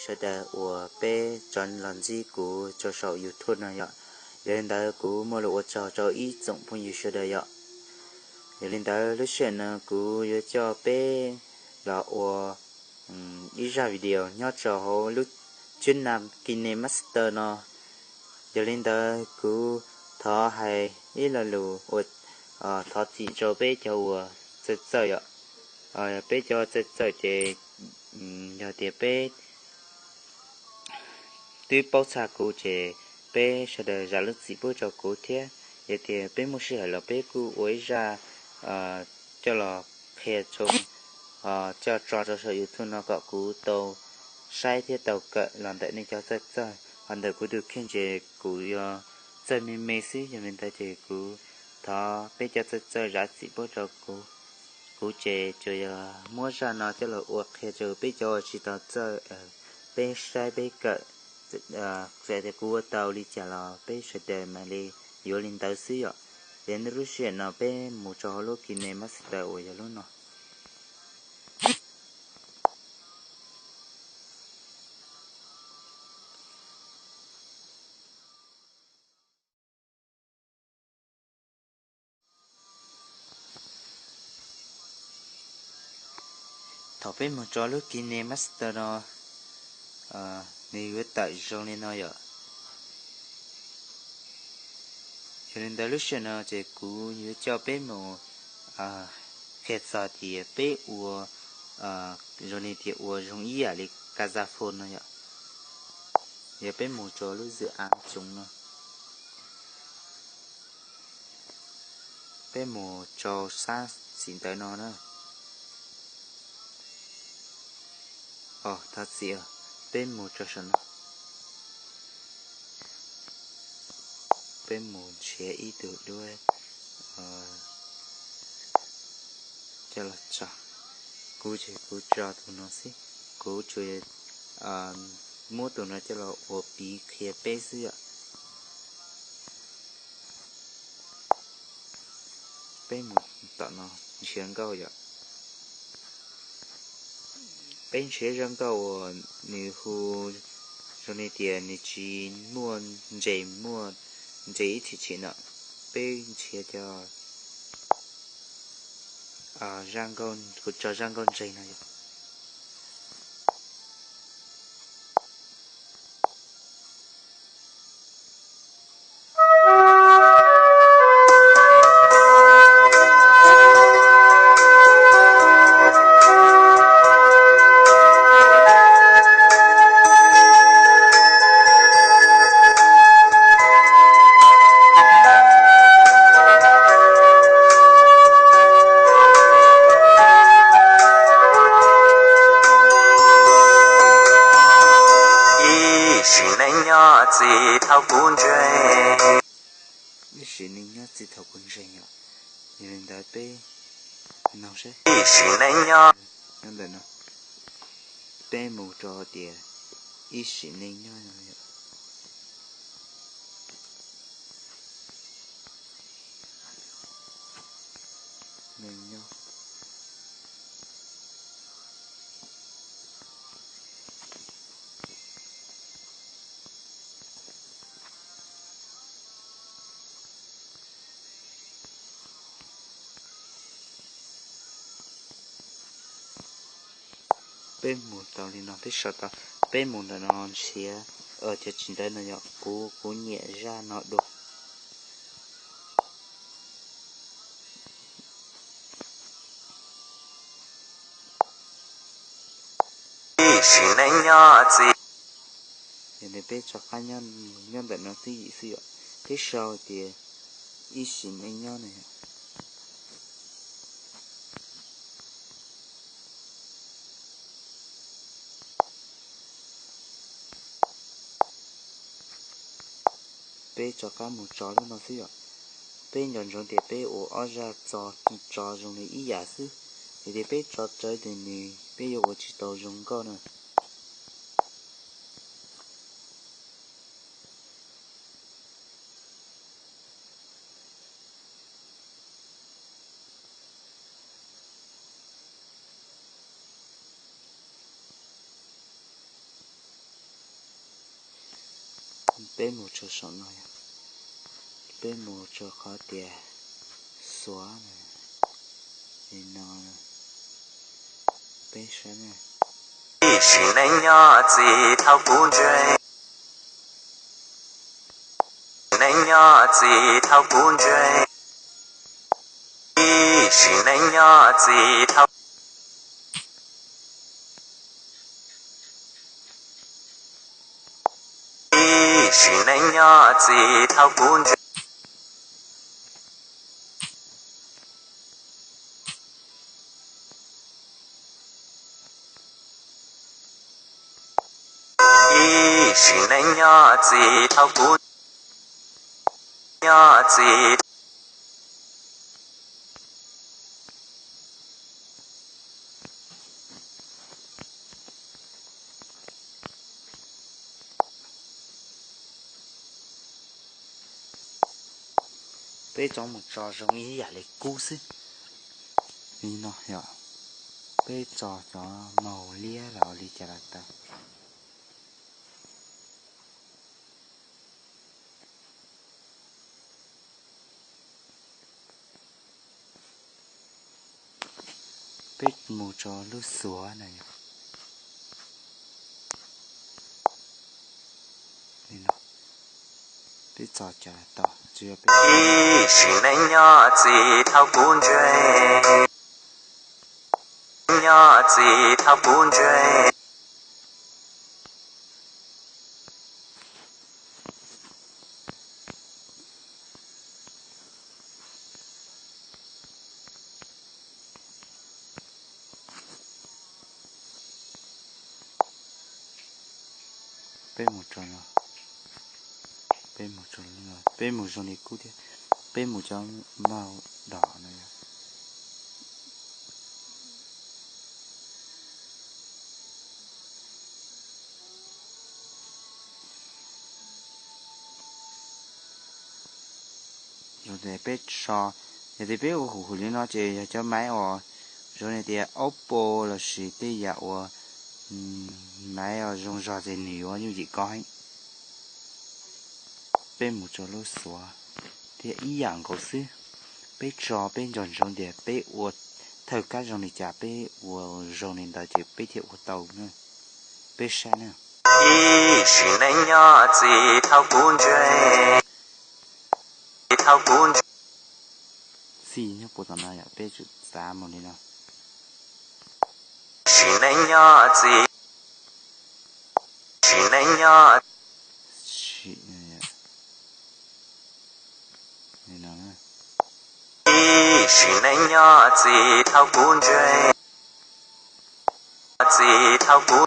sawv daws uas peb tso los ntsib kuv rau saum YouTube no yom. Yog li ntawd kuv muaj lus ua tsaug rau ib tsoom phooj ywg sawv daws yom. Yog li ntawd lub sij hawm no kuv yuav coj peb los ua ib zaj video nyob rau hauv lub tswb na KineMaster no. Yog li ntawd kuv thov hais ib lo lus ua thov txim rau peb cov uas txawj txawj yom. Peb cov txawj txawj ces yog tias peb twb paub txog kuv ces peb sawv daws zam lub txim pub rau kuv thiab. Yog tias peb muaj sij hawm los peb kuj ua ib zaj coj los qhia rau, coj tso rau saum YouTube no kom kuv tau saib thiab tau kawm los ntawm nej cov txawj txawj. Ho ntawm kuv tus kheej ces kuv yuav txawj me me xwb, yog li ntawd ces kuv thov peb cov txawj txawj zam txim pub rau kuv. Kuv ces tsuas yog muab zaj no coj los ua qhia rau peb cov uas tsis tau txawj, peb saib peb kawm, txawm tias kuv ua tau li cas los peb sawv daws mam li yuav li ntawd xwb yom. Ces lub sij hawm no peb mus rau hauv lub KineMaster uas yog lub no. Thaum peb mus rau lub KineMaster no, nws yuav tawm zoo li no yom. Yog li ntawd lub sij hawm no ces kuv yuav coj peb mus qhia txog tias peb ua zoo li tias ua zoo ib yam li CasaPhone no yom. Yog peb mus rau lub zwm av tsoov no, peb mus rau sab txim ntawd no na. Os, thov txim, peb mus rau saum no. Peb mus nrhiav ib tug duab coj los tso. Kuv ces kuv tso tus no xwb, kuv tsuas muab tus no coj los ua piv qhia peb xwb yom. Peb mus tom no nrhiav nkauj yom. Peb nrhiav zaj nkauj uas nws hu zoo li tias nws tsis muaj ntses, muaj ntses ib tshim tshim no. Peb nrhiav cov zaj nkauj, kuv tso zaj nkauj ntses no yom. Ib sim neej nyob txi thaum kuv ntseeg. Ib sim neej nyob txi thaum kuv ntseeg yom. Yog li ntawd peb noog seb ib sim neej nyob, nyob ntawm no, peb mus rau tias ib sim neej nyob no yom. Neej nyob. Peb mus tau li no, peb sau tau, peb mus ntawm no nrhiav cov tsis ntawd no yom, kuv, kuv nyiam zaj no dua. Ib sim neej nyob txi. Yog li peb rov qab nyob ntawm no twb yim xwb yom, peb sau tias ib sim neej nyob no yom. Peb rov qab mus tso lub no xwb yom. Peb nco ntsoov tias peb ua ob zaj tso, tso zoo li ib yam xwb, yog tias peb tso rawv tus nws peb yuav ua tsis tau zoo nkauj na. Peb mus txog saum no, peb mus txog qhov tias xuav no, peb saib na. Ib sim neej nyob txiv thaum kuv ntse, neej nyob txiv thaum kuv ntse, ib sim neej nyob txiv thaum, ib sim neej nyob txiv thaum kuv ntse. Ib sim neej nyob txiv thaum kuv, nyob txiv. Peb tso mus tso zoo ib yam li kub xwb. Li no yom, peb tso cov maus liab los ua li cas los tau. Peb mus tso lub xuav na yom. Peb tso cas los tau, tsuas yog peb ib sim neej nyob txiv thaum kuv ntse, nyob txiv thaum kuv ntse. Peb mus tso no, peb mus tso no, peb mus zoo li kub thiab, peb mus cov maus dom no yom. Yog tias peb so, yog tias peb ua huv huv li no ces yog cov maiv uas zoo li tias Oppo lossis tej yam uas maiv zoo zog ces nws yuav yooj yim koj heev. Peb mus tso lub xuav thiab ib yam nkaus xwb. Peb tso peb nco ntsoov tias peb ua thawj kab zoo li cas peb ua zoo li ntawd ces peb thiaj ua tau na. Peb saib na. Ib sim neej nyob txiv thaum kuv ntse, thaum kuv ntse. Txij nyob puag tom no yom, peb tsum xav mus li no. Sim neej nyob txiv, sim neej nyob, sim, li no. Ib sim neej nyob txiv thaum kuv ntse, txiv thaum kuv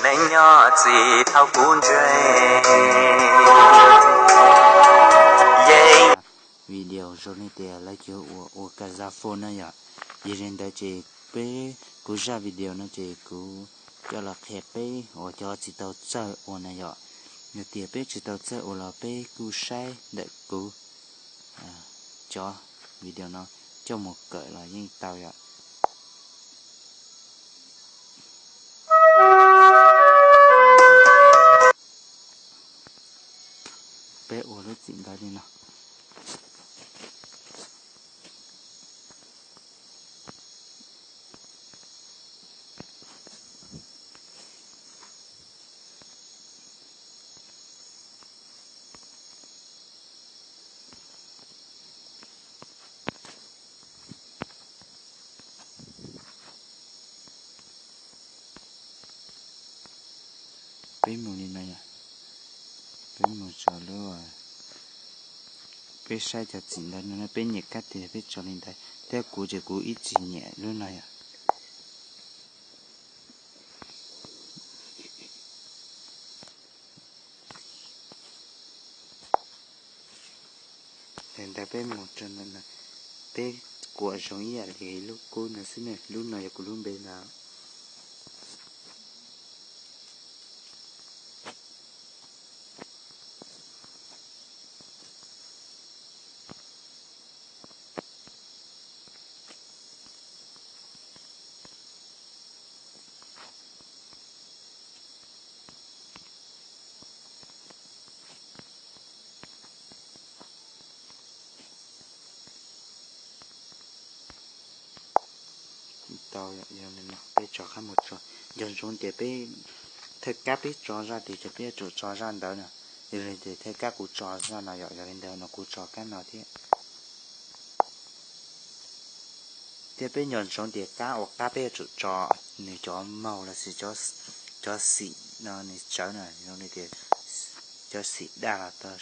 neej nyob txiv thaum kuv ntse. Video zoo li tias lawv cov uas ua ka za phone na yom. Yog li ntawd ces peb, kuv zaj video no ces kuv coj los qhia peb uas cov tsis tau txawj ua na yom. Yog tias peb tsis tau txawj ua los peb kuj saib ntawm kuv cov video no coj mus kawm los yeej tau yom. Peb ua lub txim ntawd li no. Peb mus li no yom. Peb mus tso lub, peb saib cov txim ntawd no, peb nyiam kab tiag peb tso li ntawd, thiab kuv ces kuv ib txwm nyiam lub no yom. Li ntawd peb mus tso no, peb kuam zoo ib yam li lub kub no xwb ne, lub no yog kuv lub npe ntawd. Yog li no peb tso qab mus tso, nco ntsoov tias peb thawj kab peb tso zaj twg ces peb yuav tsum tso zaj ntawd na. Yog li ces thawj kab kuv tso zaj no yom, yog li ntawd no kuv tso kab no thiab. Thiab peb nco ntsoov tias kab ua qab peb yuav tsum tso nws cov maug los sis cov xim no nws tsawv na, zoo li tias cov xim daj los tau,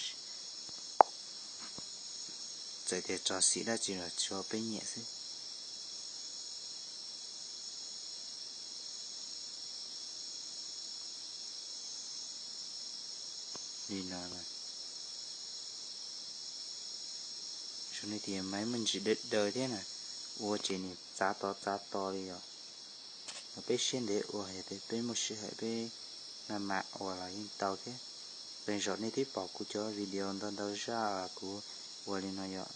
txawm tias tso xim dab tsi los tsuav peb nyiam xwb. Li no, zoo li tias mas muaj ntsis daw daw thiab na, ua ces nws txav to txav to li os. Peb siab ntev ua, yog tias peb muaj sij hawm peb maj mam ua los yeej tau thiab. Qee zaum nej twb pom kuv cov video ntau ntau zaj kuv ua li no yom.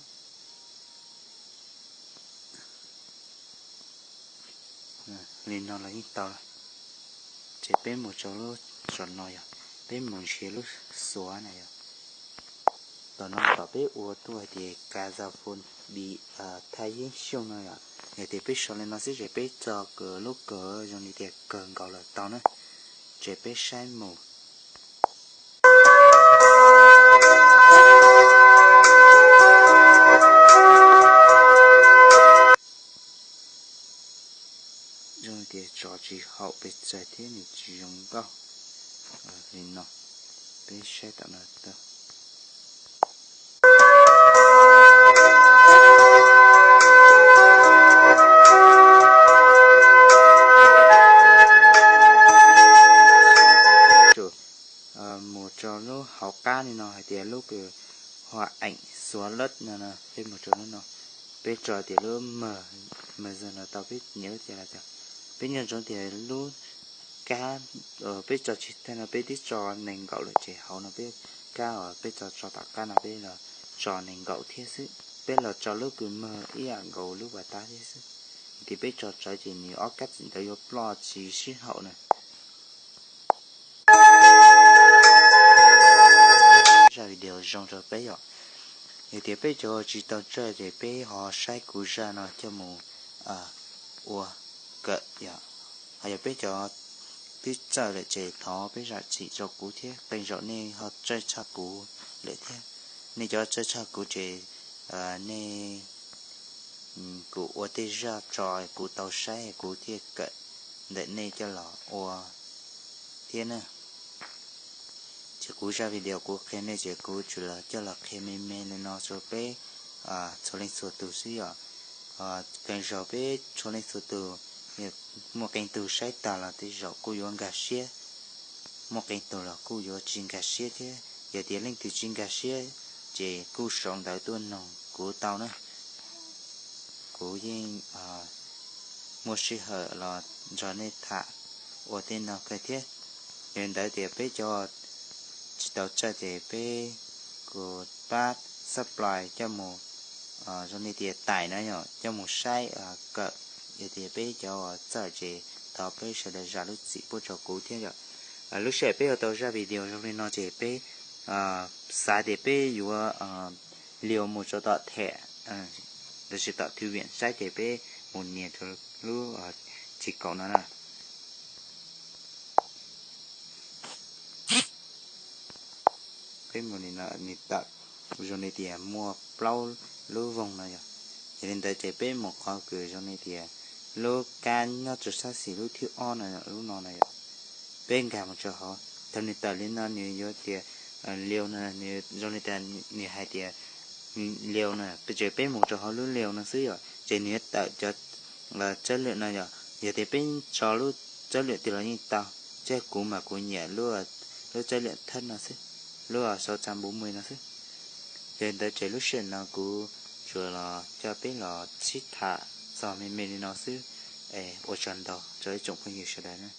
Li no los yeej tau lawm. Ces peb mus rau lub zos no yog, peb mus nrhiav lub xuav na yog. Tom no tom peb ua tuaj hais tias ka za fun di thaj yeeb xyooj no yom. Yog tias peb sau li no xwb ces peb tso lub kawg zoo li tias kawg nkaus lawm tau na. Ces peb saib mus. Zoo tias tso tsis haum pes tsawg thiab nws tsis zoo nkauj. Li no, peb saib tom no tau. Mus rau lub hauv qab li no hais tias lub kws hua eem xuav lawm no, peb mus rau lub no, peb tso tias lub mawg, mawg zog no tau peb nyiam lub tias los tau. Peb nco ntsoov tias lub kab peb tso tsis tag no peb twb tso nees nkaum lawm ces hauv no peb kab uas peb tso tso tom qab no peb los tso nees nkaum thiab xwb, peb los tso lub kws mawg ib yam nkaus lub pas tab thiab xwb. Tias peb tso tsawv ces nws ob kab txim ntawd yuav ploj tsis sib haum na. Zaj video zoo rau peb yom. Yog tias peb cov tsis tau txawj ces peb ho saib kuv zaj no coj mus ua kawm yom. Ho yog peb cov twb txawj lawm ces thov peb zam txim rau kuv thiab, qee zaum nej ho txawj tshaj kuv lawm thiab. Nej cov txawj tshaj kuv ces nej, kuv ua tej zaj tso kuv tau saib kuv thiaj kawm ntawm nej coj los ua thiab na. Ces kuv zaj video kuv qhia nej ces kuv tsuas los coj los qhia me me li no rau peb txhua leej txhua tus xwb yom. Qee zaum peb txhua leej txhua tus, muaj qee tug saib tag los tej zaum kuj yuav nkag siab, muaj qee tug los kuj yuav tsis nkag siab thiab. Yog tias leej twg tsis nkag siab ces kuj sau ntawv tuaj noog kuv tau na. Kuv yeej muaj sij hawm los nrog nej tham ua tej no kawg thiab. Yog li ntawd tias peb cov tsis tau txawj ces peb, kuv pab subscribe coj mus, zoo li tias tais na yom, coj mus saib kawm. Yog tias peb cov uas txawj ces thov peb sawv daws zam lub txim pub rau kuv thiab yom. Lub sij hawm peb ua tau zaj video zoo li no ces peb xav tias peb yuav liu mus rau tom them, los sis tom thư viện saib ces peb mus nias rau lub tsis kaum no na. Peb mus li no nws tawm zoo li tias muaj plaub lub voog no yog. Yog li ntawd ces peb mus qhov kws zoo li tias lub kab nyob rau sab xis lub thib ob no, lub no na yom. Peb nkag mus rau hauv, thaum nws tawm li no nws yuav tias liu no, nws zoo li tias nws hais tias liu no, ces peb mus rau hauv lub liu no xwb yom, ces nws yuav tawm cov tsawb lwm no yom. Yog tias peb tso lub tsawb lwm twg los yeej tau, thiab kuv mas kuv nyiam lub tsawb lwm thawj no xwb, lub sáu trăm bốn mươi no xwb. Yog li ntawd ces lub sij hawm no kuv tsuas los coj peb los sib tham txog me me li no xwb. Ua tsaug ntau rau ib tsoom phooj ywg sawv daws na.